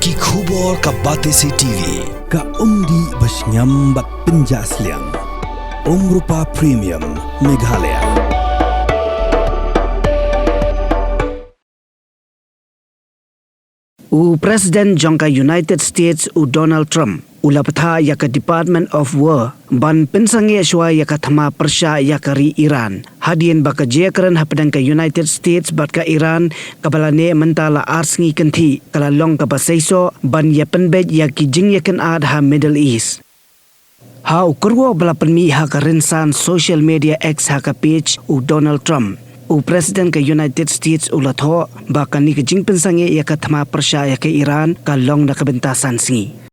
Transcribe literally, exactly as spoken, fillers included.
Ki khubor ka Batesi T V, ka umdih ba shngiam bad pynjah sliang. Umrupa Premium, Meghalaya. U President jong ka United States u Donald Trump u la bthah ïa ka Department of War ban pynsangeh shuwa ïa ka thma pyrshah ïa ka ri Iran, hadien ba ka jingïakren hapdeng ka United States bad ka Iran kaba la neh mynta la ar sngi kynthih ka la long kaba seisoh ban ïa pynbeit ïa ki jingïakynad ha Middle East. Ha u kyrwoh ba la pynmih ha ka rynsan social media X ha ka page u Donald Trump, u President ka United States u la thoh ba kane ka jingpynsangeh ïa ka thma pyrshah ïa ka Iran ka long na ka bynta san sngi.